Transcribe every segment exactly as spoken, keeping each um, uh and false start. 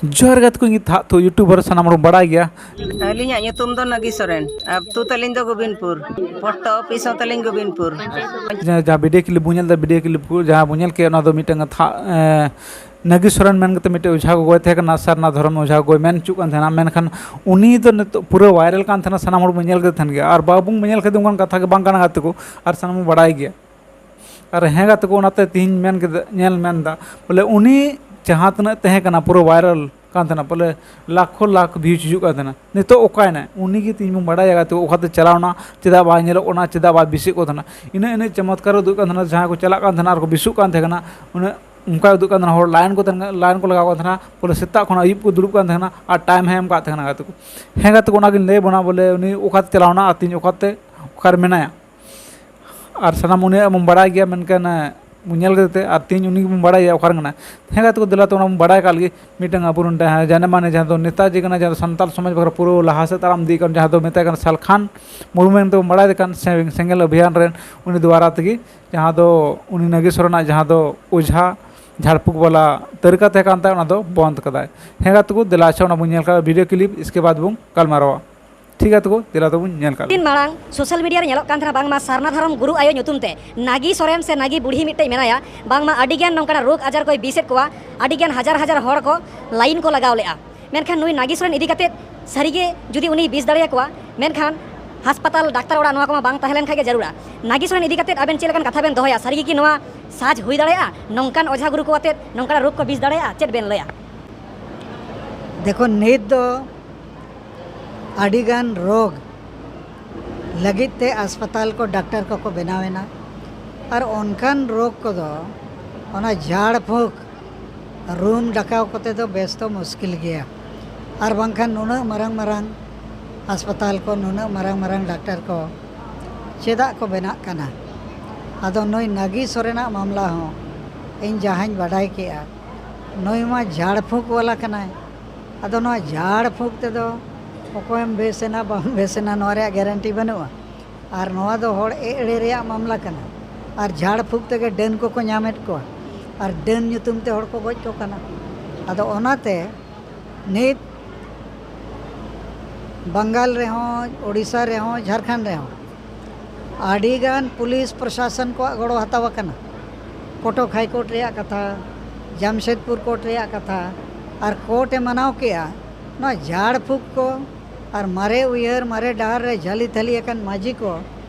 ᱡᱚᱦᱟᱨ ᱜᱟᱛᱮ ᱠᱚ, ᱤᱧ ᱛᱷᱟᱜ ᱛᱷᱩ ᱭᱩᱴᱩᱵᱟᱨ ᱥᱟᱱᱟᱢ ᱦᱚᱲ ᱵᱚᱱ ᱵᱟᱲᱟᱭ ᱜᱮᱭᱟ᱾ ᱟᱹᱞᱤᱧᱟᱜ ᱧᱩᱛᱩᱢ ᱫᱚ ᱱᱟᱜᱤ ᱥᱚᱨᱮᱱ᱾ ᱟᱹᱛᱩ ᱛᱟᱹᱞᱤᱧ ᱫᱚ ᱜᱳᱵᱤᱱᱫᱽᱯᱩᱨ᱾ ᱯᱳᱥᱴ ᱚᱯᱷᱤᱥ ᱦᱚᱸ ᱛᱟᱹᱞᱤᱧ ᱜᱳᱵᱤᱱᱫᱽᱯᱩᱨ᱾ ᱡᱟᱦᱟᱸ ᱡᱟᱦᱟᱸ ᱵᱷᱤᱰᱤᱭᱳ ᱠᱞᱤᱯ ᱵᱚᱱ ᱧᱮᱞ ᱮᱫᱟ, ᱵᱷᱤᱰᱤᱭᱳ ᱠᱞᱤᱯ ᱠᱚ ᱡᱟᱦᱟᱸ ᱵᱚᱱ ᱧᱮᱞ ᱠᱮᱫ, ᱚᱱᱟ ᱫᱚ ᱢᱤᱫᱴᱟᱝ ᱛᱷᱟᱜ ᱮ, ᱱᱟᱜᱤ ᱥᱚᱨᱮᱱ ᱢᱮᱱ ᱠᱟᱛᱮ ᱢᱤᱫᱴᱮᱱ ᱚᱡᱷᱟ ᱜᱚᱜᱚᱭ ᱛᱟᱦᱮᱸ ᱠᱟᱱᱟ, ᱥᱟᱨᱱᱟ ᱫᱷᱚᱨᱚᱢ ᱚᱡᱷᱟ ᱜᱚᱜᱚᱭ ᱢᱮᱱ ᱦᱚᱪᱚᱜ ᱠᱟᱱ ᱛᱟᱦᱮᱱᱟ᱾ ᱢᱮᱱᱠᱷᱟᱱ ᱩᱱᱤ ᱫᱚ ᱱᱤᱛᱚᱜ ᱯᱩᱨᱟᱹ ᱵᱷᱟᱭᱨᱟᱞ ᱠᱟᱱ ᱛᱟᱦᱮᱱᱟ, ᱥᱟᱱᱟᱢ ᱦᱚᱲ ᱵᱚᱱ ᱧᱮᱞ ᱠᱮᱫ ᱛᱟᱦᱮᱱ ᱜᱮᱭᱟ᱾ ᱟᱨ ᱵᱟᱵᱚᱱ ᱧᱮᱞ ᱠᱮᱫ ᱚᱱᱠᱟᱱ ᱠᱟᱛᱷᱟ ᱜᱮ ᱵᱟᱝ ᱠᱟᱱᱟ ᱜᱟᱛᱮ ᱠᱚ, ᱟᱨ ᱥᱟᱱᱟᱢ ᱵᱚᱱ ᱵᱟᱲᱟᱭ ᱜᱮᱭᱟ᱾ ᱟᱨ ᱦᱮᱸ ᱜᱟᱛᱮ ᱠᱚ, ᱚᱱᱟᱛᱮ ᱛᱮᱦᱮᱧ ᱢᱮᱱ ᱠᱮᱫᱟ, ᱧᱮᱞ ᱢᱮᱱ ᱫᱟ, ᱵᱚᱞᱮ ᱩᱱᱤ ᱡᱟᱦᱟᱸ ᱛᱤᱱᱟᱹᱜ ᱛᱟᱦᱮᱸ ᱠᱟᱱᱟ ᱯᱩᱨᱟᱹ ᱵᱷᱟᱭᱨᱟᱞ ᱠᱟᱱ ᱛᱟᱦᱮᱱᱟ, ᱵᱚᱞᱮ ᱞᱟᱠᱷᱚ ᱞᱟᱠᱷ ᱵᱷᱤᱭᱩᱡᱽ ᱦᱤᱡᱩᱜ ᱠᱟᱱ ᱛᱟᱦᱮᱱᱟ, ᱱᱤᱛᱚᱜ ᱚᱠᱟᱭᱮᱱᱟᱭ? ᱩᱱᱤ ᱜᱮ ᱛᱮᱦᱮᱧ ᱵᱚᱱ ᱵᱟᱲᱟᱭᱟ ᱜᱟᱛᱮ ᱠᱚ, ᱚᱠᱟᱛᱮ ᱪᱟᱞᱟᱣᱱᱟ, ᱪᱮᱫᱟᱜ ᱵᱟᱭ ᱧᱮᱞᱚᱜ ᱠᱟᱱᱟ, ᱪᱮᱫᱟᱜ ᱵᱟᱭ ᱵᱮᱥᱮᱫ ᱠᱚ ᱛᱟᱦᱮᱱᱟ? ᱤᱱᱟᱹᱜ ᱤᱱᱟᱹᱜ ᱪᱚᱢᱚᱛᱠᱟᱨ ᱩᱫᱩᱜ ᱠᱟᱱ ᱛᱟᱦᱮᱱᱟ, ᱡᱟᱦᱟᱸᱭ ᱠᱚ ᱪᱟᱞᱟᱜ ᱠᱟᱱ ᱛᱟᱦᱮᱱᱟ ᱟᱨ ᱠᱚ ᱵᱮᱥᱚᱜ ᱠᱟᱱ ᱛᱟᱦᱮᱸ ᱠᱟᱱᱟ, ᱩᱱᱟᱹᱜ ᱚᱱᱠᱟᱭ ᱩᱫᱩᱜ ᱠᱟᱱ ᱛᱟᱦᱮᱱᱟ᱾ ᱦᱚᱲ ᱞᱟᱭᱤᱱ ᱠᱚ ᱛᱟᱦᱮᱱ, ᱞᱟᱭᱤᱱ ᱠᱚ ᱞᱟᱜᱟᱣ ᱠᱟᱱ ᱛᱟᱦᱮᱱᱟ, ᱵᱚᱞᱮ ᱥᱮᱛᱟᱜ ᱠᱷᱚᱱ ᱟᱹᱭᱩᱵ ᱠᱚ ᱫᱩᱲᱩᱵ ᱠᱟᱱ ᱛᱟᱦᱮᱱᱟ ᱟᱨ ᱴᱟᱭᱤᱢ ᱦᱚᱸᱭ ᱮᱢ ᱠᱟᱜ ᱛᱟᱦᱮᱱᱟ ᱜᱟᱛᱮ ᱠᱚ᱾ ᱦᱮᱸ ᱜᱟᱛᱮ ᱠᱚ, ᱚᱱᱟᱜᱤᱧ ᱞᱟᱹᱭ ᱵᱚᱱᱟ ᱵᱚᱞᱮ ᱩᱱᱤ ᱚᱠᱟᱛᱮ ᱪᱟᱞᱟᱣᱱᱟ ᱟᱨ ᱛᱮᱦᱮᱧ ᱚᱠᱟᱛᱮ, ᱚᱠᱟᱨᱮ ᱢᱮᱱᱟᱭᱟ᱾ ᱟᱨ ᱥᱟᱱᱟᱢ ᱩᱱᱤᱭᱟᱜ ᱵᱚᱱ ᱵᱟᱲᱟᱭ ᱜᱮᱭᱟ, ᱢᱮᱱᱠᱷᱟᱱ, ᱮ, ᱵᱚᱱ ᱧᱮᱞ ᱠᱮᱫᱮ ᱛᱮ ᱟᱨ ᱛᱮᱦᱮᱧ ᱩᱱᱤ ᱜᱮᱵᱚᱱ ᱵᱟᱲᱟᱭᱟ ᱚᱠᱟ ᱨᱮ ᱢᱮᱱᱟᱭᱟ᱾ ᱦᱮᱸ ᱜᱟᱛᱮ ᱠᱚ, ᱫᱮᱞᱟ ᱛᱚ ᱚᱱᱟ ᱵᱚᱱ ᱵᱟᱲᱟᱭ ᱠᱟᱜ ᱞᱮᱜᱮ᱾ ᱢᱤᱫᱴᱟᱝ ᱟᱵᱚᱨᱮᱱ ᱡᱟᱦᱟᱸ ᱡᱟᱱᱮ ᱢᱟᱱᱮ, ᱡᱟᱦᱟᱸ ᱫᱚ ᱱᱮᱛᱟᱡᱤ ᱠᱟᱱᱟ, ᱡᱟᱦᱟᱸ ᱫᱚ ᱥᱟᱱᱛᱟᱞ ᱥᱚᱢᱟᱡᱽ ᱵᱟᱠᱷᱨᱟ ᱯᱩᱨᱟᱹ ᱞᱟᱦᱟ ᱥᱮᱫ ᱛᱟᱲᱟᱢ ᱤᱫᱤᱭᱮᱫ ᱠᱟᱱ, ᱡᱟᱦᱟᱸ ᱫᱚ ᱢᱮᱛᱟᱭ ᱠᱟᱱ ᱥᱟᱞᱠᱷᱟᱱ ᱢᱩᱨᱢᱩ ᱢᱮᱱᱛᱮ ᱵᱚᱱ ᱵᱟᱲᱟᱭ ᱠᱟᱱ, ᱥᱮ-, ᱥᱮᱸᱜᱮᱞ ᱚᱵᱷᱤᱭᱟᱱ ᱨᱮᱱ ᱩᱱᱤ ᱫᱣᱟᱨᱟ ᱛᱮᱜᱮ, ᱡᱟᱦᱟᱸ ᱫᱚ ᱩᱱᱤ ᱱᱟᱜᱮᱥ ᱥᱚᱨᱮᱱᱟᱜ ᱡᱟᱦᱟᱸ ᱫᱚ ᱚᱡᱷᱟ ᱡᱷᱟᱲ ᱯᱷᱩᱸᱠ ᱵᱟᱞᱟ ᱛᱟᱹᱨᱤᱠᱟ ᱛᱟᱦᱮᱸ ᱠᱟᱱ ᱛᱟᱭ, ᱚᱱᱟ ᱫᱚ ᱵᱚᱱᱫ ᱠᱟᱫᱟᱭ᱾ ᱦᱮᱸ ᱜᱟᱛᱮ ᱠᱚ, ᱫᱮᱞᱟ ᱟᱪᱪᱷᱟ ᱚᱱᱟ ᱵᱚᱱ ᱧᱮᱞ ᱠᱟᱜᱼᱟ, ᱵᱷᱤᱰᱤᱭᱳ ᱠᱞᱤᱯ, ᱤᱥᱠᱮ ᱵᱟᱫ ᱵᱚᱱ ᱜᱟᱞᱢᱟᱨᱟᱣᱟ᱾ ᱴᱷᱤᱠ ᱜᱮᱭᱟ ᱛᱚᱵᱮ, ᱫᱮᱞᱟ ᱛᱚᱵᱮ ᱧᱮᱞ ᱠᱟᱜ ᱞᱮᱜᱮ᱾ ᱫᱤᱱ ᱢᱟᱲᱟᱝ ᱥᱳᱥᱟᱞ ᱢᱤᱰᱤᱭᱟ ᱨᱮ ᱧᱮᱞᱚᱜ ᱠᱟᱱ ᱛᱟᱦᱮᱱᱟ, ᱵᱟᱝᱢᱟ ᱥᱟᱨᱱᱟ ᱫᱷᱚᱨᱚᱢ ᱜᱩᱨᱩ ᱟᱭᱳ ᱧᱩᱛᱩᱢ ᱛᱮ ᱱᱟᱜᱤ ᱥᱚᱨᱮᱱ ᱥᱮ ᱱᱟᱜᱤ ᱵᱩᱲᱦᱤ ᱢᱤᱫᱴᱮᱡ ᱢᱮᱱᱟᱭᱟ, ᱵᱟᱝᱢᱟ ᱟᱹᱰᱤ ᱜᱟᱱ ᱱᱚᱝᱠᱟᱱᱟᱜ ᱨᱳᱜᱽ ᱟᱡᱟᱨ ᱠᱚᱭ ᱵᱤᱥᱮᱫ ᱠᱚᱣᱟ, ᱟᱹᱰᱤ ᱜᱟᱱ ᱦᱟᱡᱟᱨ ᱦᱟᱡᱟᱨ ᱦᱚᱲ ᱠᱚ ᱞᱟᱭᱤᱱ ᱠᱚ ᱞᱟᱜᱟᱣ ᱞᱮᱜᱼᱟ᱾ ᱢᱮᱱᱠᱷᱟᱱ ᱱᱩᱭ ᱱᱟᱜᱤ ᱥᱚᱨᱮᱱ ᱤᱫᱤ ᱠᱟᱛᱮᱫ ᱥᱟᱹᱨᱤᱜᱮ ᱡᱩᱫᱤ ᱩᱱᱤ ᱵᱤᱥ ᱫᱟᱲᱮᱭᱟᱠᱚᱣᱟ, ᱢᱮᱱᱠᱷᱟᱱ ᱦᱟᱥᱯᱟᱛᱟᱞ, ᱰᱟᱠᱛᱟᱨ ᱚᱲᱟᱜ ᱱᱚᱣᱟ ᱠᱚᱢᱟ ᱵᱟᱝ ᱛᱟᱦᱮᱸ ᱞᱮᱱ ᱠᱷᱟᱡ ᱜᱮ ᱡᱟᱹᱨᱩᱲᱟ᱾ ᱱᱟᱜᱤ ᱥᱚᱨᱮᱱ ᱤᱫᱤ ᱠᱟᱛᱮᱫ ᱟᱵᱮᱱ ᱪᱮᱫ ᱞᱮᱠᱟᱱ ᱠᱟᱛᱷᱟ ᱵᱮᱱ ᱫᱚᱦᱚᱭᱟ? ᱥᱟᱹᱨᱤᱜᱮ ᱠᱤ ᱱᱚᱣᱟ ᱥᱟᱡᱽ ᱦᱩᱭ ᱫᱟᱲᱮᱭᱟᱜᱼᱟ? ᱱᱚᱝᱠᱟᱱ ᱚᱡᱷᱟ ᱜᱩᱨᱩ ᱠᱚ ᱟᱛᱮᱫ ᱱᱚᱝᱠᱟᱱᱟᱜ ᱨᱳᱜᱽ ᱠᱚ ᱵᱤᱥ ᱫᱟᱲᱮᱭᱟᱜᱼᱟ? ᱪᱮᱫ ᱵᱮᱱ ᱞᱟᱹᱭᱟ? ᱫᱮᱠᱷᱚ, ᱱᱤᱛ ᱫᱚ ᱟᱹᱰᱤᱜᱟᱱ ᱨᱳᱜᱽ ᱞᱟᱹᱜᱤᱫ ᱛᱮ ᱦᱟᱥᱯᱟᱛᱟᱞ ᱠᱚ, ᱰᱟᱠᱛᱟᱨ ᱠᱚᱠᱚ ᱵᱮᱱᱟᱣ ᱮᱱᱟ᱾ ᱟᱨ ᱚᱱᱠᱟᱱ ᱨᱳᱜᱽ ᱠᱚᱫᱚ ᱚᱱᱟ ᱡᱷᱟᱲ ᱯᱷᱩᱸᱠ, ᱨᱩᱢ ᱰᱟᱠᱟᱣ ᱠᱚᱛᱮ ᱫᱚ ᱵᱮᱥ ᱫᱚ ᱢᱩᱥᱠᱤᱞ ᱜᱮᱭᱟ᱾ ᱟᱨ ᱵᱟᱝᱠᱷᱟᱱ ᱱᱩᱱᱟᱹᱜ ᱢᱟᱨᱟᱝ ᱢᱟᱨᱟᱝ ᱦᱟᱥᱯᱟᱛᱟᱞ ᱠᱚ, ᱱᱩᱱᱟᱹᱜ ᱢᱟᱨᱟᱝ ᱢᱟᱨᱟᱝ ᱰᱟᱠᱛᱟᱨ ᱠᱚ ᱪᱮᱫᱟᱜ ᱠᱚ ᱵᱮᱱᱟᱜ ᱠᱟᱱᱟ? ᱟᱫᱚ ᱱᱩᱭ ᱱᱟᱜᱤ ᱥᱚᱨᱮᱱᱟᱜ ᱢᱟᱢᱞᱟ ᱦᱚᱸ ᱤᱧ ᱡᱟᱦᱟᱸᱧ ᱵᱟᱰᱟᱭ ᱠᱮᱜᱼᱟ, ᱱᱩᱭ ᱢᱟ ᱡᱷᱟᱲ ᱯᱷᱩᱸᱠ ᱵᱟᱞᱟ ᱠᱟᱱᱟᱭ᱾ ᱟᱫᱚ ᱱᱚᱣᱟ ᱡᱷᱟᱲ ᱯᱷᱩᱸᱠ ᱛᱮᱫᱚ ᱚᱠᱚᱭᱮᱢ ᱵᱮᱥ ᱮᱱᱟ ᱵᱟᱢ ᱵᱮᱥ ᱮᱱᱟ, ᱱᱚᱣᱟ ᱨᱮᱭᱟᱜ ᱜᱮᱨᱮᱱᱴᱤ ᱵᱟᱹᱱᱩᱜᱼᱟ᱾ ᱟᱨ ᱱᱚᱣᱟ ᱫᱚ ᱦᱚᱲ ᱮᱲᱮ ᱨᱮᱭᱟᱜ ᱢᱟᱢᱞᱟ ᱠᱟᱱᱟ᱾ ᱟᱨ ᱡᱷᱟᱲ ᱯᱷᱩᱸᱠ ᱛᱮᱜᱮ ᱰᱟᱹᱱ ᱠᱚᱠᱚ ᱧᱟᱢᱮᱫ ᱠᱚᱣᱟ, ᱟᱨ ᱰᱟᱹᱱ ᱧᱩᱛᱩᱢ ᱛᱮ ᱦᱚᱲ ᱠᱚ ᱜᱚᱡ ᱠᱚ ᱠᱟᱱᱟ᱾ ᱟᱫᱚ ᱚᱱᱟᱛᱮ ᱱᱤᱛ ᱵᱟᱝᱜᱟᱞ ᱨᱮᱦᱚᱸ, ᱳᱰᱤᱥᱟ ᱨᱮᱦᱚᱸ, ᱡᱷᱟᱲᱠᱷᱚᱸᱰ ᱨᱮᱦᱚᱸ ᱟᱹᱰᱤᱜᱟᱱ ᱯᱩᱞᱤᱥ ᱯᱨᱚᱥᱟᱥᱚᱱ ᱠᱚᱣᱟᱜ ᱜᱚᱲᱚ ᱦᱟᱛᱟᱣ ᱟᱠᱟᱱᱟ᱾ ᱠᱚᱴᱚᱠ ᱦᱟᱭ ᱠᱳᱨᱴ ᱨᱮᱭᱟᱜ ᱠᱟᱛᱷᱟ, ᱡᱟᱢᱥᱮᱫᱽᱯᱩᱨ ᱠᱳᱨᱴ ᱨᱮᱭᱟᱜ ᱠᱟᱛᱷᱟ, ᱟᱨ ᱠᱳᱨᱴ ᱮ ᱢᱟᱱᱟᱣ ᱠᱮᱜᱼᱟ᱾ ᱱᱚᱣᱟ ᱡᱷᱟᱲ ᱯᱷᱩᱸᱠ ᱠᱚ ᱟᱨ ᱢᱟᱨᱮ ᱩᱭᱦᱟᱹᱨ, ᱢᱟᱨᱮ ᱰᱟᱦᱟᱨ ᱨᱮ ᱡᱷᱟᱹᱞᱤ ᱛᱷᱟᱹᱞᱤ ᱟᱠᱟᱱ ᱢᱟᱹᱡᱷᱤ ᱠᱚ,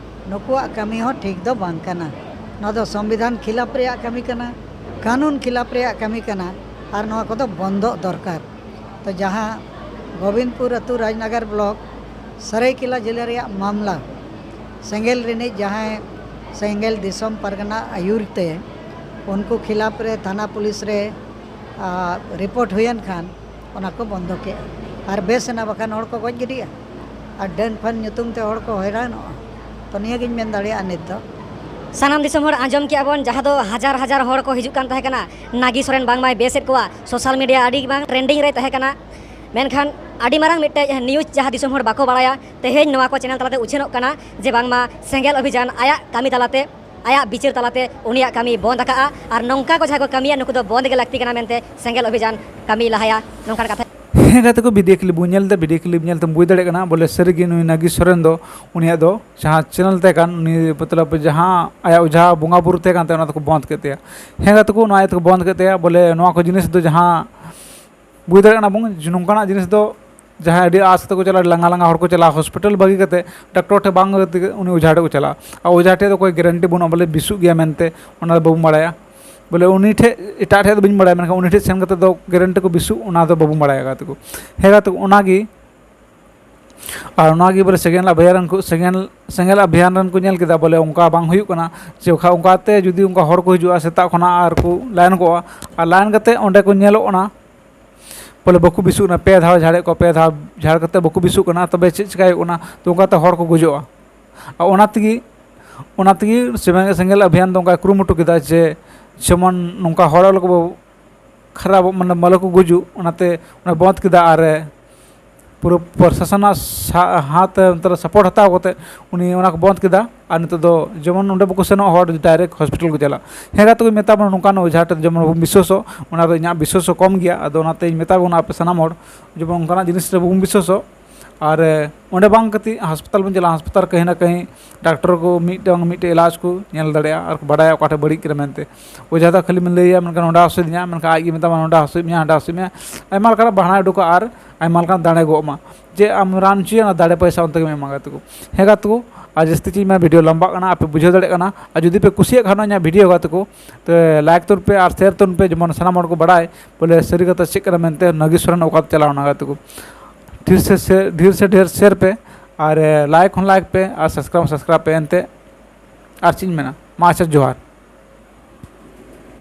ᱱᱩᱠᱩᱣᱟᱜ ᱠᱟᱹᱢᱤ ᱦᱚᱸ ᱴᱷᱤᱠ ᱫᱚ ᱵᱟᱝ ᱠᱟᱱᱟ᱾ ᱱᱚᱣᱟ ᱫᱚ ᱥᱚᱝᱵᱤᱫᱷᱟᱱ ᱠᱷᱤᱞᱟᱯ ᱨᱮᱭᱟᱜ ᱠᱟᱹᱢᱤ ᱠᱟᱱᱟ, ᱠᱟᱹᱱᱩᱱ ᱠᱷᱤᱞᱟᱯ ᱨᱮᱭᱟᱜ ᱠᱟᱹᱢᱤ ᱠᱟᱱᱟ, ᱟᱨ ᱱᱚᱣᱟ ᱠᱚᱫᱚ ᱵᱚᱱᱫᱚᱜ ᱫᱚᱨᱠᱟᱨ᱾ ᱛᱚ, ᱡᱟᱦᱟᱸ ᱜᱳᱵᱤᱱᱫᱽᱯᱩᱨ ᱟᱹᱛᱩ, ᱨᱟᱡᱽᱱᱚᱜᱚᱨ ᱵᱞᱚᱠ, ᱥᱟᱹᱨᱟᱹᱭᱠᱮᱞᱟ ᱡᱮᱞᱟ ᱨᱮᱭᱟᱜ ᱢᱟᱢᱞᱟ, ᱥᱮᱸᱜᱮᱞ ᱨᱤᱱᱤᱡ ᱡᱟᱦᱟᱸᱭ ᱥᱮᱸᱜᱮᱞ ᱫᱤᱥᱚᱢ ᱯᱟᱨᱜᱟᱱᱟ ᱟᱹᱭᱩᱨ ᱛᱮ ᱩᱱᱠᱩ ᱠᱷᱤᱞᱟᱯ ᱨᱮ ᱛᱷᱟᱱᱟ ᱯᱩᱞᱤᱥ ᱨᱮ, ᱟ, ᱨᱤᱯᱳᱨᱴ ᱦᱩᱭᱮᱱ ᱠᱷᱟᱱ, ᱚᱱᱟ ᱠᱚ ᱵᱚᱱᱫᱚ ᱠᱮᱜᱼᱟ᱾ ᱟᱨ ᱵᱮᱥ ᱮᱱᱟ, ᱵᱟᱠᱷᱟᱱ ᱦᱚᱲ ᱠᱚ ᱜᱚᱡ ᱜᱤᱰᱤᱜᱼᱟ ᱟᱨ ᱰᱟᱹᱱ ᱯᱷᱟᱹᱱ ᱧᱩᱛᱩᱢ ᱛᱮ ᱦᱚᱲ ᱠᱚ ᱦᱚᱭᱨᱟᱱᱚᱜᱼᱟ᱾ ᱛᱚ, ᱱᱤᱭᱟᱹᱜᱤᱧ ᱢᱮᱱ ᱫᱟᱲᱮᱭᱟᱜᱼᱟ ᱱᱤᱛ ᱫᱚ᱾ ᱥᱟᱱᱟᱢ ᱫᱤᱥᱚᱢ ᱦᱚᱲ ᱟᱸᱡᱚᱢ ᱠᱮᱜᱼᱟ ᱵᱚᱱ, ᱡᱟᱦᱟᱸ ᱫᱚ ᱦᱟᱡᱟᱨ ᱦᱟᱡᱟᱨ ᱦᱚᱲ ᱠᱚ ᱦᱤᱡᱩᱜ ᱠᱟᱱ ᱛᱟᱦᱮᱸ ᱠᱟᱱᱟ, ᱱᱟᱜᱤ ᱥᱚᱨᱮᱱ ᱵᱟᱝᱢᱟᱭ ᱵᱮᱥᱮᱫ ᱠᱚᱣᱟ, ᱥᱳᱥᱟᱞ ᱢᱤᱰᱤᱭᱟ ᱟᱹᱰᱤ ᱵᱟᱝ ᱴᱨᱮᱱᱰᱤᱝ ᱨᱮ ᱛᱟᱦᱮᱸ ᱠᱟᱱᱟ᱾ ᱢᱮᱱᱠᱷᱟᱱ ᱟᱹᱰᱤ ᱢᱟᱨᱟᱝ ᱢᱤᱫᱴᱮᱡ ᱱᱤᱭᱩᱡᱽ ᱡᱟᱦᱟᱸ ᱫᱤᱥᱚᱢ ᱦᱚᱲ ᱵᱟᱠᱚ ᱵᱟᱲᱟᱭᱟ, ᱛᱮᱦᱮᱧ ᱱᱚᱣᱟ ᱠᱚ ᱪᱮᱱᱮᱞ ᱛᱟᱞᱟᱛᱮ ᱩᱪᱷᱟᱹᱱᱚᱜ ᱠᱟᱱᱟ ᱡᱮ ᱵᱟᱝᱢᱟ ᱥᱮᱸᱜᱮᱞ ᱚᱵᱷᱤᱡᱟᱱ ᱟᱭᱟᱜ ᱠᱟᱹᱢᱤ ᱛᱟᱞᱟᱛᱮ, ᱟᱭᱟᱜ ᱵᱤᱪᱟᱹᱨ ᱛᱟᱞᱟᱛᱮ ᱩᱱᱤᱭᱟᱜ ᱠᱟᱹᱢᱤ ᱵᱚᱱᱫ ᱟᱠᱟᱜᱼᱟ᱾ ᱟᱨ ᱱᱚᱝᱠᱟ ᱠᱚ ᱡᱟᱦᱟᱸᱭ ᱠᱚ ᱠᱟᱹᱢᱤᱭᱟ, ᱱᱩᱠᱩ ᱫᱚ ᱵᱚᱱᱫ ᱜᱮ ᱞᱟᱹᱠᱛᱤ ᱠᱟᱱᱟ ᱢᱮᱱᱛᱮ ᱥᱮᱸᱜᱮᱞ ᱚᱵᱷᱤᱡᱟᱱ ᱠᱟᱹᱢᱤ ᱞᱟᱦᱟᱭᱟ, ᱱᱚᱝᱠᱟᱱ ᱠᱟᱛᱷᱟ᱾ ᱦᱮᱸ ᱜᱟᱛᱮ ᱠᱚ, ᱵᱷᱤᱰᱤᱭᱳ ᱠᱞᱤᱯ ᱵᱚᱱ ᱧᱮᱞ ᱮᱫᱟ, ᱵᱷᱤᱰᱤᱭᱳ ᱠᱞᱤᱯ ᱧᱮᱞ ᱛᱮᱢ ᱵᱩᱡᱽ ᱫᱟᱲᱮᱭᱟᱜ ᱠᱟᱱᱟ ᱵᱚᱞᱮ ᱥᱟᱹᱨᱤᱜᱮ ᱱᱩᱭ ᱱᱟᱜᱤ ᱥᱚᱨᱮᱱ ᱫᱚ ᱩᱱᱤᱭᱟᱜ ᱫᱚ ᱡᱟᱦᱟᱸ ᱪᱮᱱᱮᱞ ᱛᱟᱦᱮᱸ ᱠᱟᱱ, ᱩᱱᱤ ᱢᱚᱛᱞᱚᱵ ᱡᱟᱦᱟᱸ ᱟᱭᱟᱜ ᱚᱡᱷᱟ ᱵᱚᱸᱜᱟ ᱵᱩᱨᱩ ᱛᱟᱦᱮᱸ ᱠᱟᱱ ᱛᱟᱭᱟ, ᱚᱱᱟ ᱫᱚᱠᱚ ᱵᱚᱱᱫ ᱠᱮᱫ ᱛᱟᱭᱟ᱾ ᱦᱮᱸ ᱜᱟᱛᱮ ᱠᱚ, ᱱᱚᱣᱟ ᱤᱭᱟᱹ ᱛᱮᱠᱚ ᱵᱚᱱᱫ ᱠᱮᱫ ᱛᱟᱭᱟ ᱵᱚᱞᱮ ᱱᱚᱣᱟ ᱠᱚ ᱡᱤᱱᱤᱥ ᱫᱚ ᱡᱟᱦᱟᱸ ᱵᱩᱡᱽ ᱫᱟᱲᱮᱭᱟᱜ ᱠᱟᱱᱟ ᱵᱚᱱ ᱡᱮ ᱱᱚᱝᱠᱟᱱᱟᱜ ᱡᱤᱱᱤᱥ ᱫᱚ ᱡᱟᱦᱟᱸᱭ ᱟᱹᱰᱤ ᱟᱥ ᱠᱟᱛᱮ ᱠᱚ ᱪᱟᱞᱟᱜᱼᱟ, ᱟᱹᱰᱤ ᱞᱟᱸᱜᱟ ᱞᱟᱸᱜᱟ ᱦᱚᱲ ᱠᱚ ᱪᱟᱞᱟᱜᱼᱟ ᱦᱚᱥᱯᱤᱴᱟᱞ ᱵᱟᱹᱜᱤ ᱠᱟᱛᱮ, ᱰᱟᱠᱴᱚᱨ ᱴᱷᱮᱱ ᱵᱟᱝ ᱠᱟᱛᱮ ᱩᱱᱤ ᱚᱡᱷᱟ ᱴᱷᱮᱱ ᱠᱚ ᱪᱟᱞᱟᱜᱼᱟ᱾ ᱟᱨ ᱚᱡᱷᱟ ᱴᱷᱮᱱ ᱫᱚ ᱚᱠᱚᱭ ᱜᱮᱨᱮᱱᱴᱤ ᱵᱟᱹᱱᱩᱜᱼᱟ ᱵᱚᱞᱮ ᱵᱮᱥᱚᱜ ᱜᱮᱭᱟ ᱢᱮᱱᱛᱮ, ᱚᱱᱟ ᱫᱚ ᱵᱟᱵᱚᱱ ᱵᱟᱲᱟᱭᱟ᱾ ᱵᱚᱞᱮ ᱩᱱᱤ ᱴᱷᱮᱱ, ᱮᱴᱟᱜ ᱴᱷᱮᱱ ᱫᱚ ᱵᱟᱹᱧ ᱵᱟᱲᱟᱭᱟ, ᱢᱮᱱᱠᱷᱟᱱ ᱩᱱᱤ ᱴᱷᱮᱱ ᱥᱮᱱ ᱠᱟᱛᱮ ᱫᱚ ᱜᱮᱨᱮᱱᱴᱤ ᱠᱚ ᱵᱮᱥᱚᱜ, ᱚᱱᱟ ᱫᱚ ᱵᱟᱵᱚᱱ ᱵᱟᱲᱟᱭᱟ ᱜᱟᱛᱮ ᱠᱚ᱾ ᱦᱮᱸ ᱜᱟᱛᱮ ᱠᱚ, ᱚᱱᱟᱜᱮ᱾ ᱟᱨ ᱚᱱᱟᱜᱮ ᱵᱚᱞᱮ ᱥᱮᱸᱜᱮᱞ ᱚᱵᱷᱤᱭᱟᱱ ᱠᱚ, ᱥᱮᱸᱜᱮᱞ, ᱥᱮᱸᱜᱮᱞ ᱚᱵᱷᱤᱭᱟᱱ ᱨᱮᱱ ᱠᱚ ᱧᱮᱞ ᱠᱮᱫᱟ ᱵᱚᱞᱮ ᱚᱱᱠᱟ ᱵᱟᱝ ᱦᱩᱭᱩᱜ ᱠᱟᱱᱟ, ᱡᱮ ᱵᱟᱠᱷᱟᱡ ᱚᱱᱠᱟᱛᱮ ᱡᱩᱫᱤ ᱚᱱᱠᱟ ᱦᱚᱲ ᱠᱚ ᱦᱤᱡᱩᱜᱼᱟ ᱥᱮᱛᱟᱜ ᱠᱷᱚᱱᱟᱜ ᱟᱨ ᱠᱚ ᱞᱟᱭᱤᱱ ᱠᱚᱜᱼᱟ, ᱟᱨ ᱞᱟᱭᱤᱱ ᱠᱟᱛᱮ ᱚᱸᱰᱮ ᱠᱚ ᱧᱮᱞᱚᱜ ᱠᱟᱱᱟ ᱵᱚᱞᱮ ᱵᱟᱠᱚ ᱵᱮᱥᱚᱜ ᱠᱟᱱᱟ, ᱯᱮ ᱫᱷᱟᱣ ᱡᱷᱟᱲᱮᱫ ᱠᱚᱣᱟ, ᱯᱮ ᱫᱷᱟᱣ ᱡᱷᱟᱲ ᱠᱟᱛᱮ ᱵᱟᱠᱚ ᱵᱮᱥᱚᱜ ᱠᱟᱱᱟ, ᱛᱚᱵᱮ ᱪᱮᱫ ᱪᱤᱠᱟᱹᱭ ᱦᱩᱭᱩᱜ ᱠᱟᱱᱟ? ᱛᱚ ᱚᱱᱠᱟᱛᱮ ᱦᱚᱲ ᱠᱚ ᱜᱚᱡᱚᱜᱼᱟ᱾ ᱟᱨ ᱚᱱᱟ ᱛᱮᱜᱮ, ᱚᱱᱟ ᱛᱮᱜᱮ ᱥᱮᱸᱜᱮᱞ, ᱥᱮᱸᱜᱮᱞ ᱚᱵᱷᱤᱭᱟᱱ ᱫᱚ ᱚᱱᱠᱟᱭ ᱠᱩᱨᱩᱢᱩᱴᱩ ᱠᱮᱫᱟ ᱡᱮ ᱡᱮᱢᱚᱱ ᱱᱚᱝᱠᱟ ᱦᱚᱲ ᱟᱞᱚ ᱠᱚ ᱠᱷᱟᱨᱟᱯᱚᱜ, ᱢᱟᱱᱮ ᱟᱞᱚ ᱠᱚ ᱜᱩᱡᱩᱜ, ᱚᱱᱟᱛᱮ ᱚᱱᱟ ᱵᱚᱸᱫᱽ ᱠᱮᱫᱟ᱾ ᱟᱨ ᱯᱩᱨᱟᱹ ᱯᱨᱚᱥᱟᱥᱚᱱᱟᱜ ᱥᱟ- ᱦᱟᱛ ᱱᱮᱛᱟᱨ ᱥᱟᱯᱳᱨᱴ ᱦᱟᱛᱟᱣ ᱠᱟᱛᱮ ᱩᱱᱤ ᱚᱱᱟ ᱠᱚ ᱵᱚᱱᱫ ᱠᱮᱫᱟ᱾ ᱟᱨ ᱱᱤᱛᱚᱜ ᱫᱚ ᱡᱮᱢᱚᱱ ᱚᱸᱰᱮ ᱵᱟᱠᱚ ᱥᱮᱱᱚᱜ ᱦᱚᱲ, ᱰᱟᱭᱨᱮᱠᱴ ᱦᱚᱥᱯᱤᱴᱟᱞ ᱠᱚ ᱪᱟᱞᱟᱜ᱾ ᱦᱮᱸ ᱜᱟᱛᱮ ᱠᱚ, ᱢᱮᱛᱟ ᱵᱚᱱᱟ ᱱᱚᱝᱠᱟᱱ ᱚᱡᱷᱟ ᱴᱷᱮᱱ ᱡᱮᱢᱚᱱ ᱵᱟᱵᱚᱱ ᱵᱤᱥᱣᱟᱥᱚᱜ, ᱚᱱᱟ ᱫᱚ ᱤᱧᱟᱹᱜ ᱵᱤᱥᱣᱟᱥ ᱦᱚᱸ ᱠᱚᱢ ᱜᱮᱭᱟ᱾ ᱟᱫᱚ ᱚᱱᱟᱛᱮᱧ ᱢᱮᱛᱟ ᱵᱚᱱᱟ ᱟᱯᱮ ᱥᱟᱱᱟᱢ ᱦᱚᱲ ᱡᱮᱢᱚᱱ ᱚᱱᱠᱟᱱᱟᱜ ᱡᱤᱱᱤᱥ ᱨᱮ ᱵᱟᱵᱚᱱ ᱵᱤᱥᱣᱟᱥᱚᱜ᱾ ᱟᱨ ᱮ, ᱚᱸᱰᱮ ᱵᱟᱝ ᱠᱟᱛᱮ ᱦᱟᱥᱯᱟᱛᱟᱞ ᱵᱚᱱ ᱪᱟᱞᱟᱜᱼᱟ᱾ ᱦᱟᱥᱯᱟᱛᱟᱞ ᱠᱟᱹᱦᱤ ᱱᱟ ᱠᱟᱹᱦᱤ ᱰᱟᱠᱴᱚᱨ ᱠᱚ ᱢᱤᱫᱴᱟᱝ ᱢᱤᱫᱴᱮᱡ ᱮᱞᱟᱡᱽ ᱠᱚ ᱧᱮᱞ ᱫᱟᱲᱮᱭᱟᱜᱼᱟ ᱟᱨ ᱠᱚ ᱵᱟᱰᱟᱭᱟ ᱚᱠᱟ ᱴᱷᱮᱱ ᱵᱟᱹᱲᱤᱡ ᱠᱟᱱᱟ ᱢᱮᱱᱛᱮ᱾ ᱚᱡᱷᱟ ᱫᱚ ᱠᱷᱟᱹᱞᱤ ᱵᱮᱱ ᱞᱟᱹᱭᱟ, ᱢᱮᱱᱠᱷᱟᱱ ᱚᱸᱰᱮ ᱦᱟᱹᱥᱩᱭᱮᱫᱤᱧᱟ, ᱢᱮᱱᱠᱷᱟᱱ ᱟᱡ ᱜᱮ ᱢᱮᱛᱟᱢᱟ ᱱᱚᱸᱰᱮ ᱦᱟᱹᱥᱩᱭᱮᱫ ᱢᱮᱭᱟ, ᱦᱟᱸᱰᱮ ᱦᱟᱹᱥᱩᱭᱮᱫ ᱢᱮᱭᱟ, ᱟᱭᱢᱟ ᱞᱮᱠᱟᱱᱟᱜ ᱵᱟᱦᱱᱟᱭ ᱩᱰᱩᱠᱟ ᱟᱨ ᱟᱭᱢᱟ ᱞᱮᱠᱟᱱ ᱫᱟᱲᱮ ᱜᱚᱜ ᱟᱢᱟ᱾ ᱡᱮ ᱟᱢ ᱨᱟᱱ ᱦᱚᱪᱚᱭᱟ, ᱚᱱᱟ ᱫᱟᱲᱮ ᱯᱚᱭᱥᱟ ᱚᱱᱛᱮ ᱜᱮᱢ ᱮᱢᱟ ᱜᱟᱛᱮ ᱠᱚ᱾ ᱦᱮᱸ ᱜᱟᱛᱮ ᱠᱚ, ᱟᱨ ᱡᱟᱹᱥᱛᱤ ᱪᱮᱫ ᱤᱧ ᱢᱮᱱᱟ, ᱵᱷᱤᱰᱤᱭᱳ ᱞᱟᱢᱵᱟᱜ ᱠᱟᱱᱟ, ᱟᱯᱮ ᱵᱩᱡᱷᱟᱹᱣ ᱫᱟᱲᱮᱭᱟᱜ ᱠᱟᱱᱟ᱾ ᱟᱨ ᱡᱩᱫᱤ ᱯᱮ ᱠᱩᱥᱤᱭᱟᱜ ᱠᱷᱟᱱ ᱤᱧᱟᱹᱜ ᱵᱷᱤᱰᱤᱭᱳ ᱜᱟᱛᱮ ᱠᱚ, ᱛᱚ ᱞᱟᱭᱤᱠ ᱛᱟᱵᱚᱱ ᱯᱮ ᱟᱨ ᱥᱮᱭᱟᱨ ᱛᱟᱵᱚᱱ ᱯᱮ, ᱡᱮᱢᱚᱱ ᱥᱟᱱᱟᱢ ᱦᱚᱲ ᱠᱚ ᱵᱟᱲᱟᱭ ᱵᱚᱞᱮ ᱥᱟᱹᱨᱤ ᱠᱟᱛᱷᱟ ᱪᱮᱫ ᱠᱟᱱᱟ ᱢᱮᱱᱛᱮ, ᱱᱟᱜᱮᱥ ᱥᱚᱨᱮᱱ ᱚᱠᱟᱛᱮ ᱪᱟᱞᱟᱣ ᱮᱱᱟ ᱜᱟᱛᱮ ᱠᱚ᱾ ᱰᱷᱮᱨ ᱥᱮ ᱥᱮ- ᱰᱷᱮᱨ ᱥᱮ ᱰᱷᱮᱨ ᱥᱮᱭᱟᱨ ᱯᱮ ᱟᱨ ᱞᱟᱭᱤᱠ ᱦᱚᱸ ᱞᱟᱭᱤᱠ ᱯᱮ ᱟᱨ ᱥᱟᱵᱥᱠᱨᱟᱭᱤᱵ ᱦᱚᱸ ᱥᱟᱵᱥᱠᱨᱟᱭᱤᱵ ᱯᱮ᱾ ᱮᱱᱛᱮ ᱟᱨ ᱪᱮᱫ ᱤᱧ ᱢᱮᱱᱟ, ᱢᱟ ᱟᱪᱪᱷᱟ, ᱡᱚᱦᱟᱨ᱾